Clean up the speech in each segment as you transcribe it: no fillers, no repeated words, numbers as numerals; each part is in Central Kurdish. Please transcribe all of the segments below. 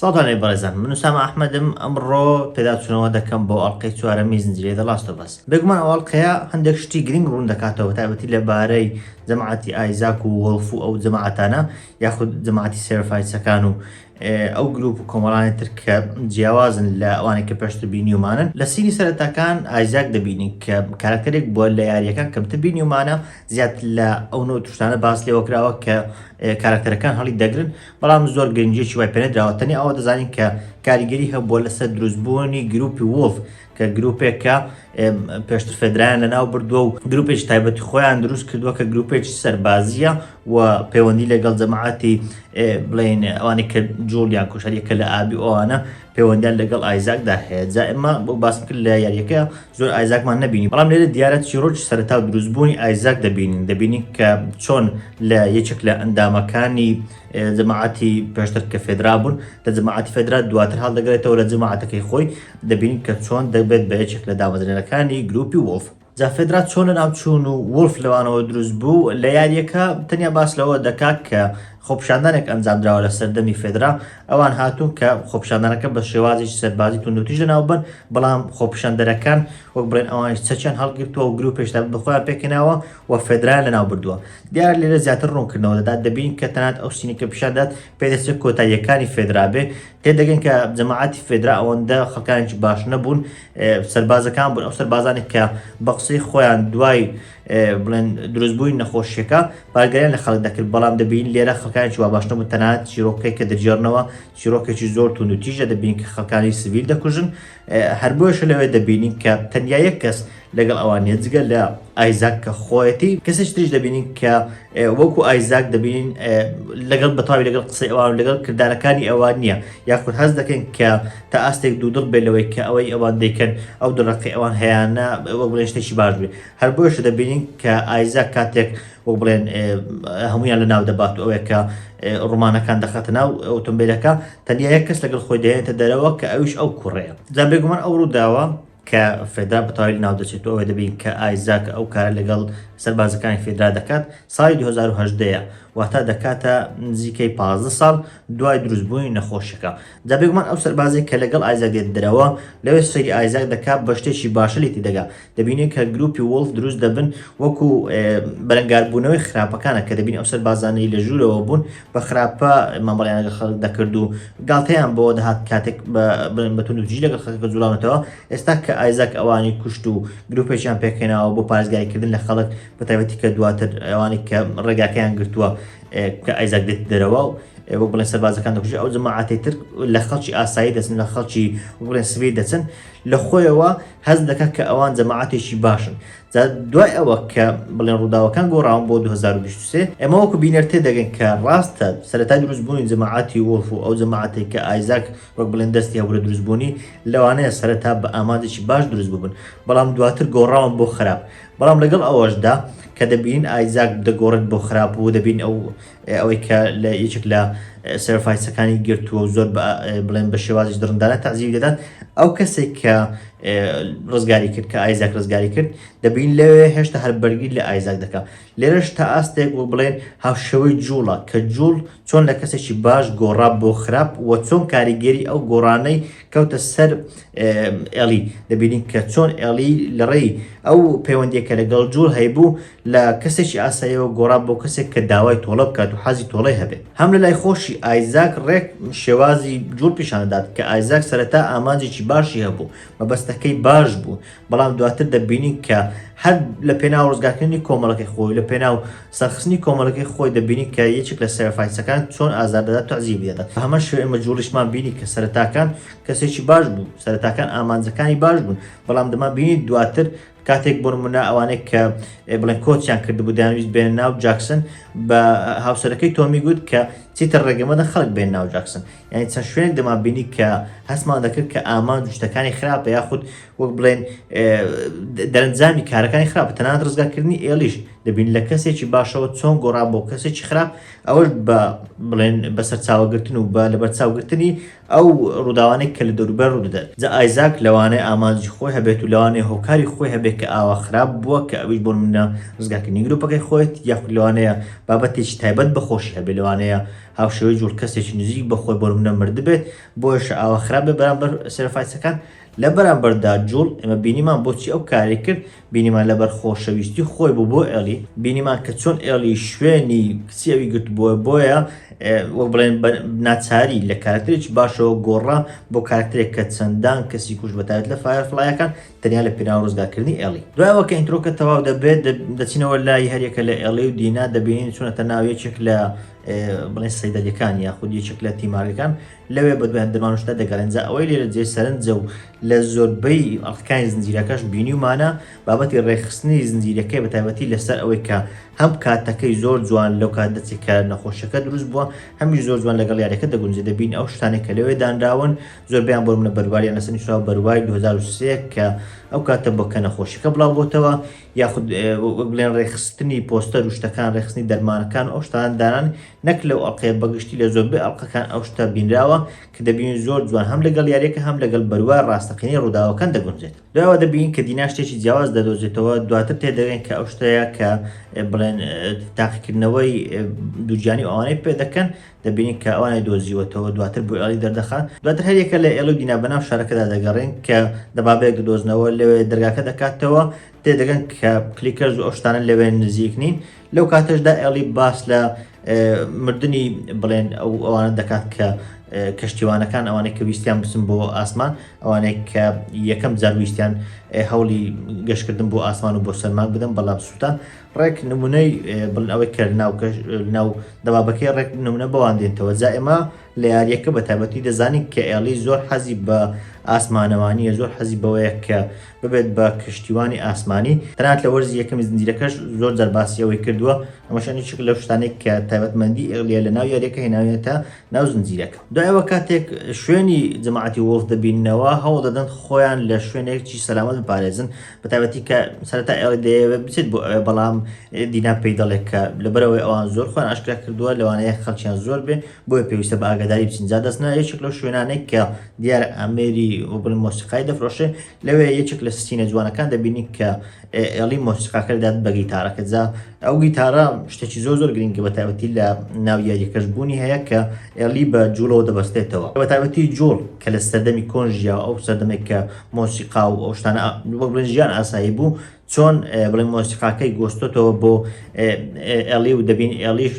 سڵاوتان لێ بەڕێزان من ئوسامە ئەحمەدم ئەمڕۆ پێداچوونەوە دەکەم بۆ ئەڵقەی چوارەمی زنجیرەی The Last of Us. بێگومان ئەو ئەڵقەیە هەندێک شتی گرنگ ڕوون دەکاتەوە تایبەتی لەبارەی جەماعەتی ئایزاک و وۆڵف و ئەو جەماعەتانە یاخود جەماعەتی سێرفایتسەکان و ئەو گروپ و کۆمەڵانی تر کە جیاوازن لە ئەوانەی کە پێشتر بینیومانن. لە scene ی سەرەتاکان ئایزاک دەبینین کە کارەکتەرێک بووە لە یارییەکان کەمتر بینیومانە، زیاتر لە ئەو نەوت شتانە باس لێوە کراوە کە کارەکتەرەکان هەڵی دەگرن، بەڵام زۆر گرنگیەکی وای پێنەدراوە، تەنیا ئەوە دەزانین کە کاریگەری هەبووە لەسەر دروستبوونی گروپی وۆڵف کە گروپێکە پێشتر فێدرایان لەناو بردووە و گروپێکی تایبەتی خۆیان دروست کردووە کە گروپێکی سەربازیە و پەیوەندی لەگەڵ جەماعەتی بڵێن ئەوانەی کە جوڵیان کوشەریەکە لە ئابی ئەوانە پەیوەندیان لەگەڵ ئایزاکدا هەیە. جا ئێمە بۆ باسم کرد لە یاریەکە زۆر ئایزاکمان نەبینی، بەڵام لێرە دیارە چیڕۆکی سەرەتا و دروستبوونی ئایزاک دەبینین، دەبینین کە چۆن لە یەکێک لە ئەندامەکانی جەماعەتی پێشتر کە فێدرا بوون لە جەماعەتی فێدرا دواتر هەڵدەگرێتەوە لە جەماعەتەکەی خۆی، دەبینین کە چۆن دەبێت بە یەکێک لە دامەزرێنەکانی گروپی وۆڵف. جا فێدرا چۆن لەناو چوون و وۆڵف لەوانەوە دروست بوو؟ لە یارییەکە تەنیا باس لەوە دەکات کە خۆپیشاندانێک ئەنجامدراوە لە سەردەمی فێدرا، ئەوان هاتوون کە خۆپیشاندانەکە بە شێوازێکی سەربازی توندوتیژ لەناو ببەن، بەڵام خۆپیشاندەرەکان وەک بڵێن ئەوانیش چەکیان هەڵگرتووە و گروپێکی تایبەت بە خۆیان پێکهێناوە و فێدرایان لەناو بردووە. دیارە لێرە زیاتر ڕوونکردنەوە دەدات، دەبینین کە تەنانەت ئەو scene ەی کە پیشان دەدات پێدەچێت کۆتاییەکانی فێدرا بێ، تێدەگەین کە جەماعەتی فێدرا ئەوەندە خەڵکانێکی باش نەبوون، سەربازەکان بوون، ئەو سەربازانێک کە بە قسەی خۆیان دوای بڵێن دروستبووی نەخۆشیەکە بارگریان لە خەڵک دەکرد، بەڵام دەبین لێرە خەڵکانێکی وا باش نەبوون، تەنانەت چیرۆکەکەی کە دەگێڕنەوە چیرۆکێکی زۆر توند و تیژە، دەبین کە خەڵکانی سڤیل دەکوژن، هەر بۆیەشە لەوێ دەبینین کە تەنیا یەک کەس لەگەڵ ئەوان نیە جگە لە ئایزاک کە خۆیەتی، کەسێکی تریش دەبینین کە وەکو ئایزاک دەبینین لەگەڵ بەتەواوی لەگەڵ قسەی ئەوان و لەگەڵ کردارەکانی ئەوان نییە، یاخود هەست دەکەین کە تا ئاستێک دوودڵ بێت لەوەی کە ئەوەی ئەوان دەیکەن ئەو دڵڕەقی ئەوان هەیانە وەک بڵێن شتێکی باش بێ. هەر بۆیەشە دەبینین کە ئایزاک کاتێک وەک بڵێن هەمویان لە ناو دەبات و ئەوەیە کە ڕومانەکان دەخاتە ناو ئۆتۆمبیلەکە تەنیا یەک کەس لەگەڵ خۆی دەهێنێتە دەرەوە کە ئەویش ئەو کوڕەیە. جا بێگومان ئەو ڕووداوە کە فێدرا بە تەواوی لەناو دەچێت و ئەوە دەبین کە ئایزاک ئەو کارە لەگەڵ سەربازەکانی فێدرا دەکات ساڵی 2018 ە واتە دەکاتە نزیکەی 15 ساڵ دوای دروستبوونی نەخۆشیەکە. جا بێگومان ئەو سەربازێک کە لەگەڵ ئایزاک دێت دەرەوە لەوێ سەیری ئایزاک دەکات بە شتێکی باشە لێی تێدەگا، دەبینین کە گروپی وۆڵف دروست دەبن وەکو بەرەنگاربوونەوەی خراپەکانە کە دەبین ئەو سەربازانەی لە ژوورەوە بوون بە خراپە مامەڵەیان لەگەڵ خەڵک دەکرد و گاڵتەیان بۆ دەهات کاتێک بە توندوتیژی لەگەڵ خەڵکەکە جوڵاونەتەوە. ئێستا کە ئایزاک ئەوانی کوشت و گروپێکیان پێکهێناوە بۆ پارێزگاریکردن لە خەڵک بە تایبەتی کە دواتر ئەوانەی کە ڕێگاکەیان گرتووە کە ئایزاک دێت دەرەوە و وەک بڵێن سەربازەکان دەکوژێت ئەو جەماعەتی تر لە خەڵکی ئاسایی دەچن لە خەڵکی وەک بڵێن سڤیل دەچن لە خۆیەوە هەست دەکات کە ئەوان جەماعەتێکی باشن. جا دوای ئەوە کە بڵێن ڕووداوەکان گۆڕاون بۆ 2023 ئێمە وەکو بینەر تێدەگەین کە ڕاستە سەرەتای دروستبوونی جەماعەتی وۆڵف و ئەو جەماعەتەی کە ئایزاک وەک بڵێن دەستی هەبوو لە دروستبوونی لەوانەیە سەرەتا بە ئامانجێکی باش دروست ببن بەڵام دواتر گۆڕاون بۆ خراپ بەڵام لەگەڵ ئەوەشدا کە دەبینین ئایزاک دەگۆڕێت بۆ خراپ و دەبین ئەو ئەوەی کە لە یەکێک لە سەرفایسەکانی گرتووە و زۆر بڵێن بە شێوازی دڕندانە تەعزیبی دەدات ئەو کەسێک کە ڕزگاری کرد کە ئایزاک ڕزگاری کرد دەبین لەوێ هێشتا هەر بەرگری لە ئایزاک دەکا لێرەش تا ئاستێک و بڵێن هاوشێوەی جوڵە کە جوڵ چۆن لە کەسێکی باش گۆڕا بۆ خراپ و چۆن کاریگەری ئەو گۆڕانەی کەوتە سەر ئێڵی دەبینین کە چۆن ئێڵی لەڕێی ئەو پەیوەندیە کە لەگەڵ جوڵ هەیبوو لە کەسێکی ئاساییەوە گۆڕا بۆ کەسێک کە داوای تۆڵە بکات و حەزی تۆڵەی هەبێت. هەم لە لای خۆشی ئایزاک ڕێک شێوازی جوڵ پیشان دەدات کە ئایزاک سەرەتا ئامانجێکی باشی هەبوو، مەبەستەکەی باش بوو، بەڵام دواتر دەبینین کە هەر لە پێناو ڕزگارکردنی کۆمەڵەکەی خۆی، لە پێناو سەرخستنی کۆمەڵەکەی خۆی دەبینین کە یەکێک لە سەرفایسەکان چۆن ئازار دەدات، تەعزیبی دەدات. بە هەمان شێوە ئێمە جوڵیشمان بینی کە سەرەتاکان کەسێکی باش بوو، سەرەتاکان ئامانجەکانی باش بوون، بەڵام دەمان بینی دواتر کاتێک بۆ نمونە ئەوانەی کە بڵێن کۆچیان کردبوو دەیانویست بێنە ناو جاکسن بە هاوسەرەکەی تۆمی گوت کە چیتر ڕێگەمەدە خەڵک بێن ناو جاکسن یعنی چەند شوێنێک دەمان بینی کە هەستمان دەکرد کە ئامانج و شتەکانی خراپە یاخود وەک بڵێن دەرەنجامی کارەکانی خراپ تەنانەت ڕزگارکردنی ئێڵیش دەبین لە کەسێکی باشەوە چۆن گۆڕا بۆ کەسێکی خراپ ئەوەش بە بڵێن بە سەرچاوەگرتن و بە لەبەرچاوگرتنی ئەو ڕووداوانەی کە لە دەوروبەر ڕوودەدەن. جا ئایزاک لەوانەیە ئامانجی خۆی هەبێت و لەوانەیە هۆکاری خۆی هەبێت کە ئاوا خراپ بووە کە ئەویش بۆ نمونە ڕزگارکردنی گروپەکەی خۆیەتی یاخود لەوانەیە بابەتێکی تایبەت بە خۆشی هەبێت لەوانەیە هاوشێوەی جوڵ کەسێکی نزیک بە خۆی بۆ نمونە مردبێت بۆیەشە ئاوا خراپ بێت بەرامبەر سێرفایتسەکان. لە بەرامبەردا جوڵ ئێمە بینیمان بۆچی ئەو کارەی کرد بینیمان لەبەر خۆشەویستی خۆی بوو بۆ ئێڵی بینیمان کە چۆن ئێڵی شوێنی کچی ئەوی گرتبووە بۆیە وەک بڵێن بە ناچاری لە کارکتەرێکی باشەوە گۆڕا بۆ کارکتەرێک کە چەندان کەسی کوشت بەتایبەت لە فایەرفڵایەکان تەنیا لە پێناو ڕزگارکردنی ئێڵی. دوای ئەوە کە intro کە تەواو دەبێت دەچینەوە لای هەریەکە لە ئێڵی و دینا دەبینین چونەتە ناو یەکێک لە بڵێن سەیدەلیەکان یاخود یەکێک لە تیمارەکان لەوێ بەدوای دەرمان و شتە دەگەڕێن جا ئەوەی لێرە جێ سەرنجە و لە زۆربەی ئەڵقەکانی زنجیرەکەش بینیومانە بابەتی ڕێکخستنی زنجیرەکەی بە تایبەتی لەسەر ئەوەی کە هەم کاتەکەی زۆر جوان لەو کات دەچێت کە نەخۆشیەکە دروست بووە هەمیش زۆر جوان لەگەڵ یاریەکە دەگونجێ دەبین ئەو شتانێک کە لەوێ دانراون زۆربیان بۆ منە بەرواریان لەسەر نووسراوە بەروای 2003 کە ئەو کاتە بۆ کە نەخۆشیەکە بڵاو بۆتەوە یاخود وەک بڵێن ڕێکخستنی پۆستەر و شتەکان ڕێکخستنی دەرمانەکان و ئەو شتان دانان نەک لەو ئەڵقەیە بەگشتی لە زۆربەی ئەڵقەکان ئەو شتە بینراوە کە دەبینین زۆر جوان هەم لەگەڵ یاریەکە هەم لەگەڵ بەروار ڕاستەقینەی ڕووداوەکان دەگونجێت. دوایەوە دەبینین کە دینا شتێکی جیاواز دەدۆزێتەوە دواتر تێدەگەین کە ئەو شتەیە کە بڵێن تاقیکردنەوەی دووگیانی و ئەوانەی پێ دەکەن دەبینین کە ئەوانەی دۆزیوەتەوە دواتر بۆ ئێڵی دەردەخات دواتر هەریەکە لە ئێڵ و دینا بەناو شارەکەدا دەگەڕێن کە دەبابەیەک دەدۆزنەوە لەوێ دەرگاکە دەکاتەوە تێدەگەن کە clickers و ئەو شتانە لەوێ نزیک نین لەو کاتەشدا ئێڵی باس لە مردنی بڵێن ئەو ئەوانە دەکات کە کەشتیوانەکان ئەوانەی کە ویستیان بچن بۆ ئاسمان ئەوانەی کە یەکەم جار ویستیان هەوڵی گەشتکردن بۆ ئاسمان و بۆ سەرمان بدەن بەڵام سووتان ڕێک نمونەی بڵن ئەوەی کە ناو ناو دەبابەکەی ڕێک نمونە بەوان دێنتەوە جا ئێمە لە یاریەکە بە تایبەتی دەزانین کە ئێڵی زۆر حەزی بە ئاسمانەوانیە زۆر حەزی بەوەیە کە ببێت بە کەشتیوانی ئاسمانی تەنانەت لە وەرزی یەکەمی زنجیرەکەش زۆر جار باسی ئەوەی کردووە ئەمەش یەکێک لەو شتانەی کە تایبەتمەندی ئێڵیە لە ناو یاریەکە هێناویەتە ناو زنجیرەکە دوای ئەوە کاتێک شوێنی جەماعەتی وۆڵف دەبیننەوە هەوڵ دەدەن خۆیان لە شوێنێکی سەلامەت بپارێزن بە تایبەتی کە سەرەتا ئێڵی دەیەوێت بچێت بۆ ئەوێ بەڵام دینا پێی دەڵێت کە لەبەرەوەی ئەوان زۆر خۆیان ئاشکرا کردووە لەوانەیە خەڵکیان زۆر بێ بۆیە پێویستە بە ئاگاداری بچین جا دەستنە یەکێک لەو شوێنانەی کە دیارە ئامێری وبڵێن مۆسیقای دەفرۆشێ لەوێ یەکێک لە scene ە جوانەکان دەبینین کە ئێڵی مۆسیقاکە دەدات بە گیتارەکە جا ئەو گیتارە شتێکی زۆر زۆر گرنگە بە تایبەتی لە ناو یاریەکەش بوونی هەیە کە ئێڵی بە جوڵەوە دەبەستێتەوە بە تایبەتی جوڵ کە لە سەردەمی کۆن ژیاوە ئەو سەردەمێک کە مۆسیقا و ئەو شتانە وەک بڵێن ژیان ئاسایی بوو چۆن بڵێن مۆسیقاکەی گۆستۆتەوە بۆ ئێڵی و دەبین ئێڵیش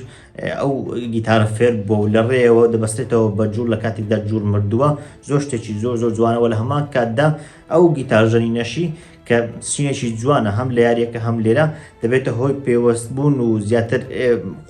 ئەو گیتارە فێر بووە و لە ڕێیەوە دەبەستێتەوە بە جوڵ لە کاتێکدا جوڵ مردووە زۆر شتێکی زۆر زۆر جوانەوە لە هەمان کاتدا ئەو گیتارژەنینەشی کە scene ێکی جوانە هەم لە یاریەکە هەم لێرە دەبێتە هۆی پێوەست بوون و زیاتر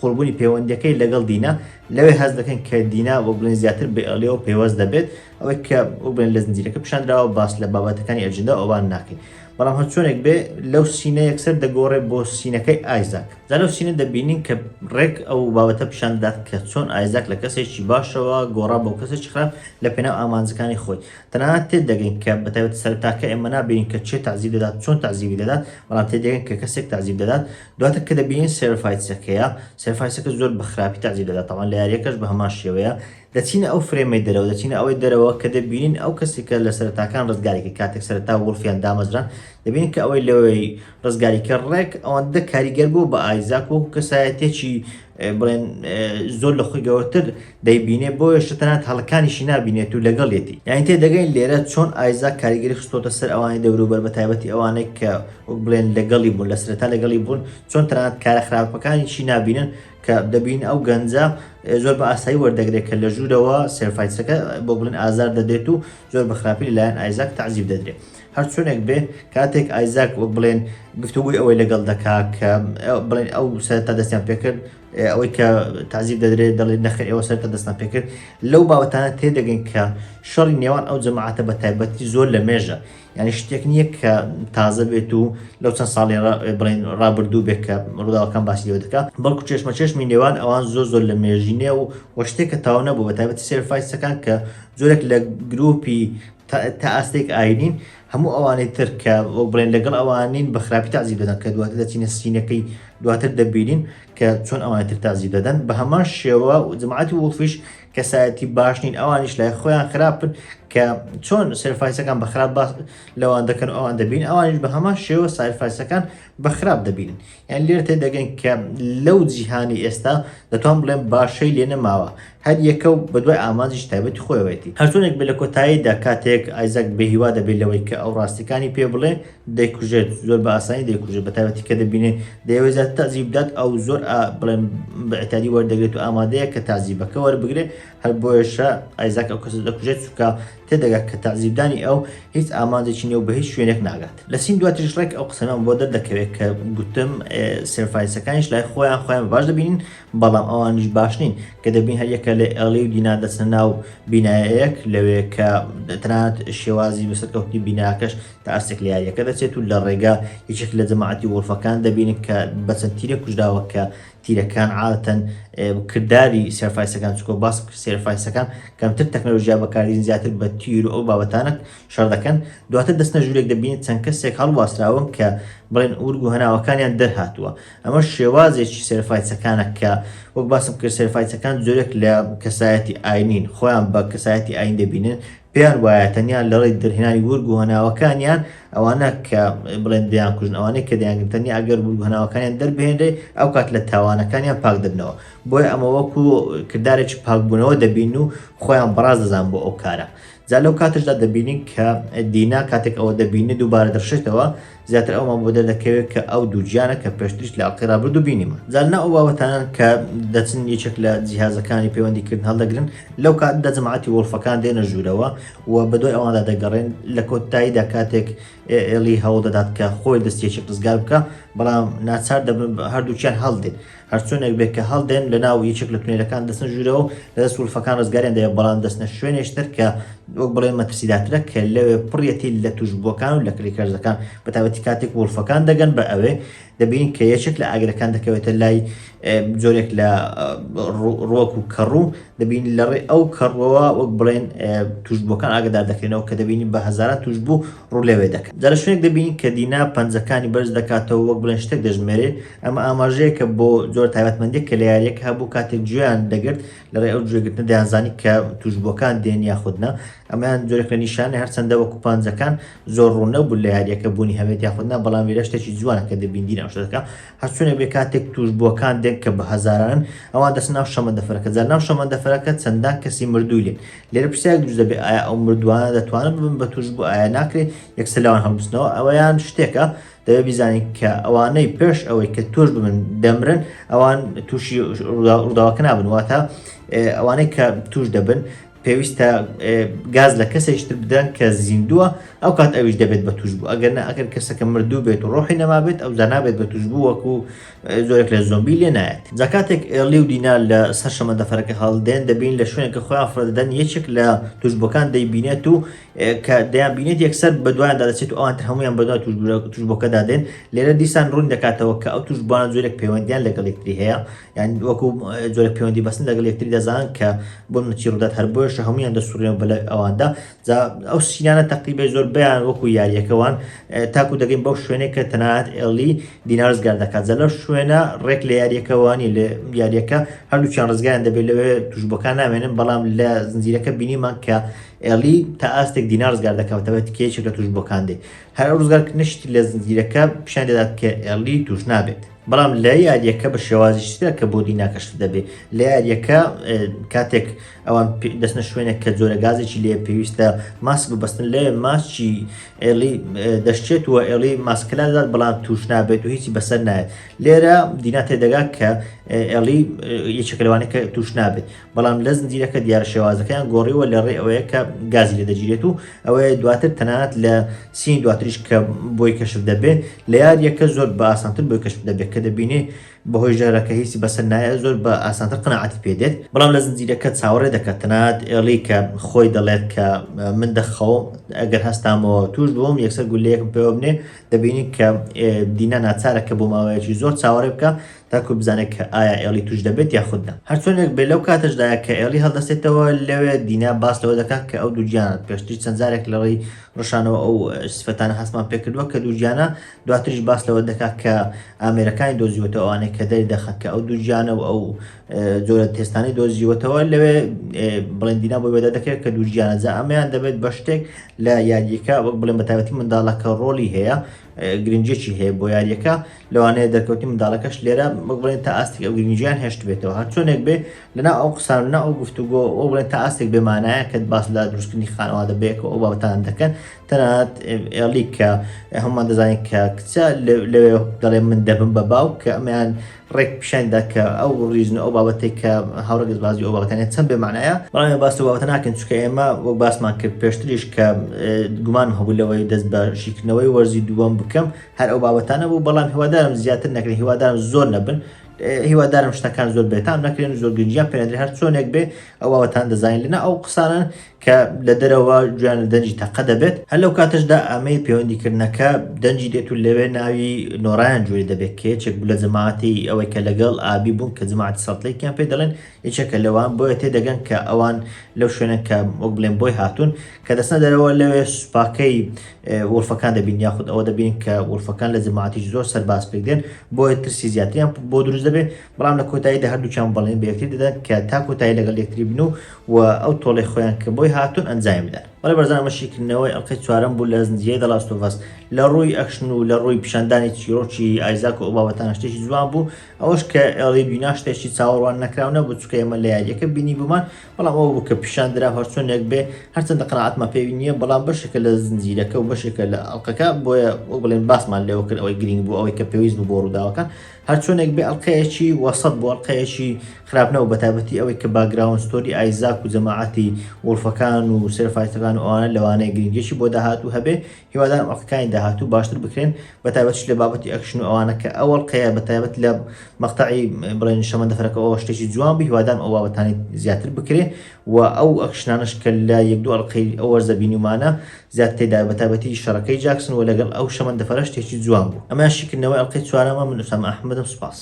قوڵبوونی پەیوەندەکەی لەگەڵ دینا لەوێ هەست دەکەن کە دینا وەک بڵێن زیاتر بە ئێڵیەوە پەیوەست دەبێت ئەوەی کە وەک بڵێن لە زنجیرەکە پیشاندراوە باس لە بابەتەکانی ئەجندا ئەوان ناکەین بەڵام هەرچۆنێک بێ لەو scene ە یەکسەر دەگۆڕێ بۆ scene ەکەی ئایزاک. جا لەو scene ە دەبینین کە ڕێک ئەو بابەتە پیشان دەدات کە چۆن ئایزاک لە کەسێکی باشەوە گۆڕا بۆ کەسێکی خراپ لە پێناو ئامانجەکانی خۆی. تەنانەت تێدەگەین کە بە تایبەتی سەرەتاکە ئێمە نابینین کە کێ تەعزیب دەدات چۆن تەعزیبی دەدات بەڵام تێدەگەین کە کەسێک تەعزیب دەدات دواتر کە دەبینین سێرفایتسەکەیە سێرفایتسەکە زۆر بە خراپی تەعزیب دەدات تەبعەن لە یاریەکەش بە هەمان شێوەیە دەچینە ئەو frame ەی دەرەوە دەچینە ئەوەی دەرەوە کە دەبینین ئەو کەسی کە لە سەرەتاکان ڕزگاری کرد کاتێک سەرەتا وڵفیان دامەزران دەبینین کە ئەوەی لەوەی ڕزگاری کرد ڕێک ئەوەندە کاریگەر بوو بە ئایزاک وەکو کەسایەتێکی بڵێن زۆر لە خۆی گەورەتر دەیبینێ بۆیە شتەنات هەڵەکانیشی نابینێت و لەگەڵیەتی یانی تێدەگەین لێرە چۆن ئایزاک کاریگەری خستۆتە سەر ئەوانەی دەوروبەر بە تایبەتی ئەوانەی کە وەک بڵێن لەگەڵی بوون لە سەرەتا لەگەڵی بوون چۆن تەنانەت کارە خراپەکانیشی نابینن کە دەبین ئەو گەنجە زۆر بە ئاسایی وەردەگرێت کە لە ژوورەوە سێرفایتسەکە بۆ بڵێن ئازار دەدرێت و زۆر بە خراپی لەلایەن ئایزاک تەعزیب دەدرێت هەرچۆنێک بێ کاتێک ئایزاک وەک بڵێن گفتوگوی ئەوەی لەگەڵ دەکا کە بڵێن ئەو سەرەتا دەستیان پێکرد ئەوەی کە تەعزیب دەدرێت دەڵێت نەخێر ئێوە سەرەتا دەستان پێکرد لەو بابەتانە تێدەگەین کە شەڕی نێوان ئەو جەماعەتە بە تایبەتی زۆر لە مێژە یعنی شتێک نییە کە تازە بێت و لەو چەند ساڵی بڵێن ڕابردوو بێت کە ڕووداوەکان باسی لێوە دەکا بەڵکو چێشمە چێشمی نێوان ئەوان زۆر زۆر لە مێژینێ و وە شتێک کە تاو نەبوو بە تایبەتی سێرفایسەکان کە جۆرێک لە گروپی تا ئاستێک ئاینین. هەموو ئەوانەی تر کە وەک بڵێن لەگەڵ ئەوان نین بە خراپی تەعزیب دەدەن کە دواتر دەچینە سینەکەی دواتر دەبینین کە چۆن ئەوانی تر تەعزیب دەدەن بە هەمان شێوە جەماعەتی وڵفیش کەسایەتی باش نین ئەوانیش لای خۆیان خراپن کە چۆن سێرفایسەکان بە خراپ باس لەوان دەکەن ئەوان دەبین ئەوانیش بە هەمان شێوە سایرفایسەکان بە خراپ دەبینن یان لێرە تێدەگەین کە لەو جیهانی ئێستا دەتوان بڵێم باشەی لێ نەماوە هەر یەکە و بەدوای ئامانجیش تایبەتی خۆیەوەیەتی. هەرچۆنێک بێت لە کۆتاییدا کاتێک ئایزاک بێهیوا دەبێت لەوەی کە ئەو ڕاستیەکانی پێ بڵێ دەیکوژێت زۆر بە ئاسانی دەیکوژێت بە تایبەتی کە دەبینێ دەیەوێت زیاتر تەعزیب بدات ئەو زۆر بڵێن بە ئیعتیادی وەردەگرێت و ئامادەیە کە تەعزیبەکە وەربگرێ هەر بۆیەشە ئایزاک ئەو کەسە دەکوژێت چونکە تێدەگات کە تەعزیبدانی ئەو هیچ ئامانجێکی نیە و بە هیچ شوێنێک ناگات. لە scene دواتریش ڕێک ئەو قسەمان بۆ دەردەکەوێت کە گوتم سێرفایسەکانیش لای خۆیان خۆیان بە باش دەبینن بەڵام ئەوانیش باش نین کە دەبین هەریەکە لە ئێڵی و دینا دەچنە ناو بینایەک لەوێ کە تەنانەت شێوازی بەسەرکەوتنی بیناکەش تا ئاستێک لە یاریەکە دەچێت و لە ڕێگا یەکێک لە جەماعەتی وڵفەکان دەبینن کە بە چەند تیرێک کوژراوە کە تیرەکان عادەتەن کرداری سێرفایسەکان چکۆ باس سێرفایسەکان کەمتر تەکنەلۆژیا بەکاردێن زیاتر بە تیر و ئەو بابەتانە شەڕ دەکەن دواتر دەستنە ژوورێک دەبینن چەند کەسێک هەڵواسراون کە بڵێن ورگ و هەناوەکانیان دەرهاتووە ئەمەش شێوازێکی سێرفایسەکانە کە وەک باسم کرد سێرفایسەکان جۆرێک لە کەسایەتی ئاینین خۆیان بە کەسایەتی ئاین دەبینن پێیان وایە تەنیا لەڕێی دەرهێنانی ورگ و هەناوەکانیان ئەوانە کە بڵێن دەیانکوژن ئەوانەی کە دەیانگرن تەنیا ئەگەر ورگ و هەناوەکانیان دەربهێنرێ ئەو کات لە تاوانەکانیان پاک دەبنەوە بۆیە ئەمە وەکو کردارێکی پاکبوونەوە دەبین و خۆیان بەڕاست دەزان بۆ ئەو کارە جا لەو کاتەشدا دەبینین کە دینا کاتێک ئەوە دەبینێت دووبارە دەڕشێتەوە زیاتر ئەومان بۆ دەردەکەوێت کە ئەو دووگیانە کە پێشتریش لە ئەڵقەی ڕابردوو بینیمان. جا لەناو ئەو بابەتانەن کە دەچن یەکێک لە جیهازەکانی پەیوەندی کردن هەڵدەگرن، لەو کاتەدا جەماعەتی وۆڵفەکان دێنە ژوورەوە و بەدوای ئەواندا دەگەڕێن، لە کۆتاییدا کاتێک ئێڵی هەوڵ دەدات کە خۆی دەستی یەکێک ڕزگار بکا، بەڵام ناچار دەبن هەردووکیان هەڵدێن. هەرچۆنێک بێت کە هەڵدێن لەناو یەکێک لە تونێلەکان دەچنە ژوورەوە و لە دەست وڵفەکان ڕزگاریان دەبێت، بەڵام دەچنە شوێنێکی تر کە وەک بڵێن مەترسیدارترە کە لەوێ پڕیەتی لە تووشبووەکان و لە clickers ەکان، بەتایبەتی کاتێک wolf ەکان دەگەن بە ئەوێ دەبینین کە یەکێک لە ئاگرەکان دەکەوێتە لای جۆرێک لە ڕوەک و کەڕوو دەبینین لە ڕێ ئەو کەڕوەوە وەک بڵێن تووشبووەکان ئاگدار دەکرێنەوە کە دەبینین بە هەزاران تووشبوو ڕوو لەوێ دەکەن. جا لە شوێنێک دەبینین کە دینا پەنجەکانی بەرز دەکاتەوە وەک بڵێن شتێک دەژمێرێ، ئەمە ئاماژەیەکە بۆ جۆرە تایبەتمەندیەک کە لە یاریەکە هەبوو کاتێک گوێیان دەگرت لە ڕێی ئەو گوێگرتنە دەیانزانی کە تووشبووەکان دێن یاخود نا، ئەمەیان جۆرێک لە نیشانەیە هەرچەندە وەکو پەنجەکان زۆر ڕوون نەبوو لە یاریەکە بوونی هەبێت یاخود نا، بەڵام لێرە شتێکی جوانە کە دەبین دینا ئەو شتە دەکا. هەرچۆنێک بێت کاتێک تووشبووەکان دێن کە بە هەزارانن ئەوان دەچنە ناو شەمەندەفەرەکە جا ناو شەمەندەفەرەکە چەندان کەسی مردووی لێن لێرە پرسیارێک دروست دەبێت ئایا ئەو مردووانە دەتوانن ببن بە تووشبوو ئایا ناکرێت یەکسەر لەوان هەڵبستنەوە ئەوەیان شتێکە دەبێت بیزانین کە ئەوانەی پێش ئەوەی کە توش ببن دەمرن ئەوان تووشی ڕووداوەکە نابن واتە ئەوانەی کە توش دەبن پێویستە گاز لە کەسێکی تر بدەن کە زیندووە ئەو کات ئەویش دەبێت بە توش بوو ئەگەر نە ئەگەر کەسەکە مردوو بێت و ڕۆحی نەمابێت ئەو نابێت بە توش بوو وەکو زۆرێک لە زۆمبی لێ نایەت جا کاتێک ئێڵی و دینا لە سەر شەمەندەفەرەکە هەڵدێن دەبین لە شوێنێک کە خۆیان فڕێدەدەن یەکێک لە توشبووەکان دەیبینێت و کە دەیان بینێت یەکسەر بەدوایاندا دەچێت و ئەوان تر هەمویان بەدوای توشبووەکەدا دێن لێرە دیسان ڕوون دەکاتەوە کە ئەو توشبووانە جۆرێک پەیوەندیان لەگەڵ یەکتری هەیە یان وەکو جۆرە پەیوەندی بەستن لەگەڵ یەکتری دەزانن کە بۆ من چی ڕوودات هەر بۆیەشە هەمویان دەسوڕێن بەلای ئەواندا جا ئەو scene انە تەقریبا زۆر بەیان وەکو یاریەکەوان تاکو دەگەین بەو شوێنێک کە تەنانەت ئێڵی دینا ڕزگار دەکات جا لەو شوێنە ڕێک لە یاریەکەوانی لە یاریەکە هەردووکیان ڕزگاریان دەبێت لەوێ توشبووەکان نامێنن بەڵام لە زنجیرەکە بینیمان کە ئێڵی تا ئاستێک دینا ڕزگار دەکات تەبێت کە یەکێک لە توشبووەکان دێ هەر ئەو ڕزگارکردنەشی لە زنجیرەکە پیشان دەدات کە ئێڵی توش نابێت. بەڵام لە یاریەکە بە شێوازی ترە کە بۆ دینا کەشف دەبێت لە یاریەکە کاتێک ئەوان دەستنە شوێنێک کە جۆرە گازێکی لێ پێویستە ماسک ببەستن لێ ماسکی ئێڵی دەشچێت و ئێڵی ماسکەلا دەدات بەڵام توش نابێت و هیچی بەسەر نایەت لێرە دینا تێدەگا کە ئێڵی یەکێکە لەوانەیە کە توش نابێت بەڵام لە زنجیرەکە دیارە شێوازەکەیان گۆڕیوە لە ڕێ ئەوەیە کە گازی لێ دەگیرێت و ئەوەیە دواتر تەنانەت لە scene دواتریش کە بۆی کەشف دەبێت لە یاریەکە زۆر بە ئاسانتر بۆی کەشف دەبێت کە دەبینێ بەهۆی ژەهرەکە هیچی بەسەر نایە زۆر بە ئاسانتر قەناعەتی پێ دێت بەڵام لە زنجیرەکە چاوەڕێ دەکات تەنانەت ئێڵی کە خۆی دەڵێت کە من دەخەوم ئەگەر هەستامەوە توش بووم یەکسەر گولەیەکم پێوە بنێ دەبینی کە دینا ناچارە کە بۆ ماوەیەکی زۆر چاوەڕێ بکە تاکو بزانێت کە ئایا ئێڵی توش دەبێت یاخود نا. هەرچۆنێک بێت لەو کاتەشدایە کە ئێڵی هەڵدەستێتەوە لەوێ دینا باس لەوە دەکات کە ئەو دووگیانە پێشتریش چەند جارێک لە ڕێی ڕشانەوە ئەو سفەتانە هەستمان پێکردووە کە دووگیانە دواتریش باس لەوە دەکات کە ئامێرەکانی دۆزیوەتەوە ئەوانەی کە دەری دەخەن کە ئەو دووگیانە و ئەو جۆرە تێستانەی دۆزیوەتەوە لەوێ بڵێن دینا بۆی وێدا دەکرێت کە دووگیانە جا ئەمەیان دەبێت بە شتێک لە یاریەکە وەک بڵێن بە تایبەتی منداڵەکە ڕۆڵی هەیە گرنگیەکی هەیە بۆ یاریەکە لەوانەیە دەرکەوتنی منداڵەکەش لێرە وەک بڵێن تا ئاستێک ئەو گرنگیان هێشتبێتەوە هەرچۆنێک بێ لەناو ئەو قسان و لەناو ئەو گفتوگۆ ئەو بڵێن تا ئاستێک بێ مانایە کە باس لە دروستکردنی خانەوادە بەیەکەوە ئەو بابەتان دەکەن تەنانەت ئێڵی کە هەمومان دەزانین کە کچە لەوێ دەڵێ من دەبم بە باوک کە ئەمەیان ڕێک پیشان دا کە ئەو reason و ئەو بابەتێک کە هاوڕەگەزبازی ئەو بابەتانە چەند بێ مانایە بەڵام ئێمە باس لەو بابەتە ناکەین چونکە ئێمە وەک باسمان کرد پێشتریش کە گومانم هەبوو لەوەی دەست بە شیکردنەوەی وەرزی دووەم بکەم هەر ئەو بابەتانە بوو بەڵام هیوادارم زیاتر نەکرێن هیوادارم زۆر نەبن هیوادارم شتەکان زۆر بێتام نەکرێن زۆر گرنگیان پێنەدرێن هەر چۆنێک بێ ئەو بابەتان دەزانین لەنا ئەو قسانەن کە لە دەرەوە گوێیان لە دەنگی تەقە دەبێت، هەر لەو کاتەشدا ئامێری پەیوەندیکردنەکە دەنگی دێت و لەوێ ناوی نۆرایان گوێی دەبێت کە یەکێک بوو لە جەماعەتی ئەوەی کە لەگەڵ ئابی بوون کە جەماعەتی سەڵت لەیکیان پێ دەڵێن یەکێکە لەوان بۆیە تێدەگەن کە ئەوان لەو شوێنەن کە وەک بڵێن بۆی هاتوون کە دەچنە دەرەوە لەوێ سوپاکەی وڵفەکان دەبین یاخود ئەوە دەبین کە وڵفەکان لە جەماعەتیش زۆر سەرباز پێک دێن بۆیە ترسی زیاتریان بۆ دروست دەبێت بەڵام لە کۆتاییدا هەردووکیان بەڵێن بە یەکتری دەدەن کە تا کۆتایی لەگەڵ یەکتری بن و و ئەو تۆڵەی خۆیان کە بۆی هاتوون ئەنجامی بدەن. بەڵێ بەرزان ئەمە شیکردنەوەی ئەڵقەی چوارەم بوو لە زنجیرەی The Last of Us. لە ڕووی ئەکشن و لە ڕووی پیشاندانی چیرۆکی ئایزاک و ئەو بابەتانە شتێکی جوان بوو. ئەوەش کە ئێڵی بینا شتێکی چاوەڕوان نەکراو نەبوو چونکە ئێمە لە یارییەکە بینیبوومان بەڵام ئەوە بوو کە پیشان درا هەرچۆنێک بێ هەرچەندە قەناعەتمان پێی نییە بەڵام بەشێکە لە زنجیرەکە و بەشێکە لە ئەڵقەکە بۆیە وەک بڵێن باسمان لێوە کرد ئەوەی گرینگ بوو ئەوەی کە پێویست بوو بۆ ڕووداوەکان هەرچۆنێک بێ ئەڵقەیەکی وەسەت بوو ئەڵقەیەکی خراپ نەبوو بەتایبەتی ئەوەی کە background story ئایزاک و جەماعەتی wolf ەکان و Seraph ەکان و ئەوانە لەوانەیە گرنگیەکی بۆ داهاتوو هەبێ هیوادارم ئەڵقەکانی داهاتوو باشتر بکرێن بەتایبەتیش لە بابەتی ئەکشن و ئەوانە کە ئەو ئەڵقەیە بەتایبەت لە مەقتەعی بڵێن شەمەندەفەرەکە ئەوە شتێکی جوان بوو هیوادارم ئەو بابەتانەی زیاتر بکرێ و ئەو ئەکشنانەش کە لە یەک دوو ئەڵقەی ئەو وەرزە بینیومانە زیاد تێدا بەتایبەتی شەڕەکەی جاکسن و لەگەڵ ئەو شەمەندەفەرە شتێکی جوان بوو ئەمەیان شیکردنەوەی ئەڵقەی چوارەمە من ئوسامە ئەحمەدم سوپاس.